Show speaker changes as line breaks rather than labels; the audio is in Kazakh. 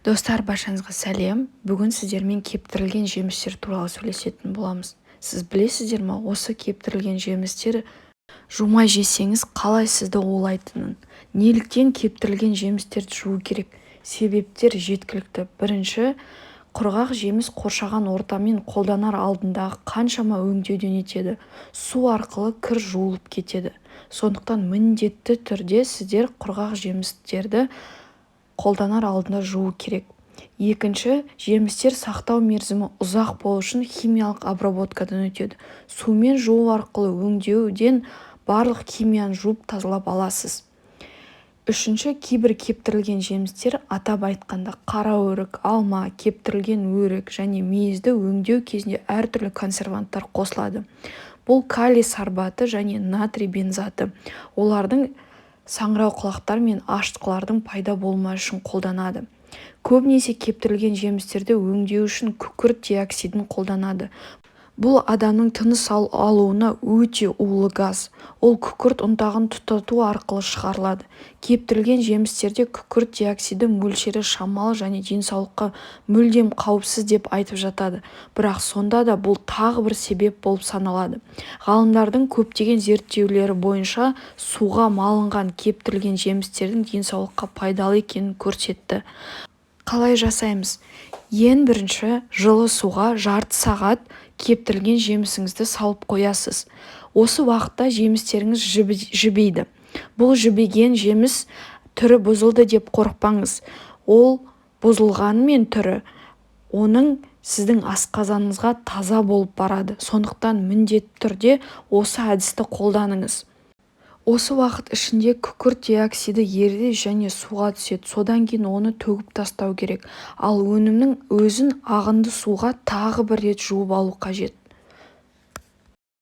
Достар, баршаңызға сәлем! Бүгін сіздермен кептірілген жемістер туралы сөйлесетін боламыз. Сіз білесіздер ме, осы кептірілген жемістер жумай жесеңіз, қалай сізді улайтынын? Неліктен кептірілген жемістерді жуу керек? Себептер жеткілікті. Бірінші, құрғақ жеміс қоршаған ортамен қолданар алдындағы қаншама өңдеуден өтеді. Су арқылы кір жуылып кетеді. Сондықтан міндетті түрде сіздер құрғақ жемістерді қолданар алдында жуу керек. Екінші, жемістер сақтау мерзімі ұзақ болу үшін химиялық обработкадан өтеді. Сумен жуу арқылы өңдеуден барлық химияны жуып, тазалап аласыз. Үшінші, кейбір кептірілген жемістер, атап айтқанда, қара өрік, алма, кептірілген өрік және мейізді өңдеу кезінде әртүрлі консерванттар қосылады. Бұл калий сорбаты және натрий бензоаты. Олардың саңырауқұлақтар мен ашытқылардың пайда болмауы үшін қолданады. Көбінесе кептірілген жемістерді өңдеу үшін күкірт диоксидін қолданады. Бұл адамның тыныс алуына өте улы газ. Ол күкірт ұнтағын тұтату арқылы шығарылады. Кептірілген жемістерде күкірт диоксиді мөлшері шамалы және денсаулыққа мүлдем қауіпсіз деп айтып жатады. Бірақ сонда да бұл тағы бір себеп болып саналады. Ғалымдардың көптеген зерттеулері бойынша, суға малынған кептірілген жемістердің денсаулыққа пайдалы екенін көрсетті. Қалай жасаймыз? Ең бірінші жылы суға жарты сағат кептірілген жемісіңізді салып қоясыз. Осы уақытта жемістеріңіз жібиді. Бұл жібіген жеміс түрі бұзылды деп қорықпаңыз. Ол бұзылғанымен, түрі оның сіздің асқазаныңызға таза болып барады. Сондықтан міндетті түрде осы әдісті қолданыңыз. Осы уақыт ішінде күкірт диоксиді ериді және суға түседі. Содан кейін оны төгіп тастау керек. Ал өнімнің өзін ағынды суға тағы бір рет жуып алу қажет.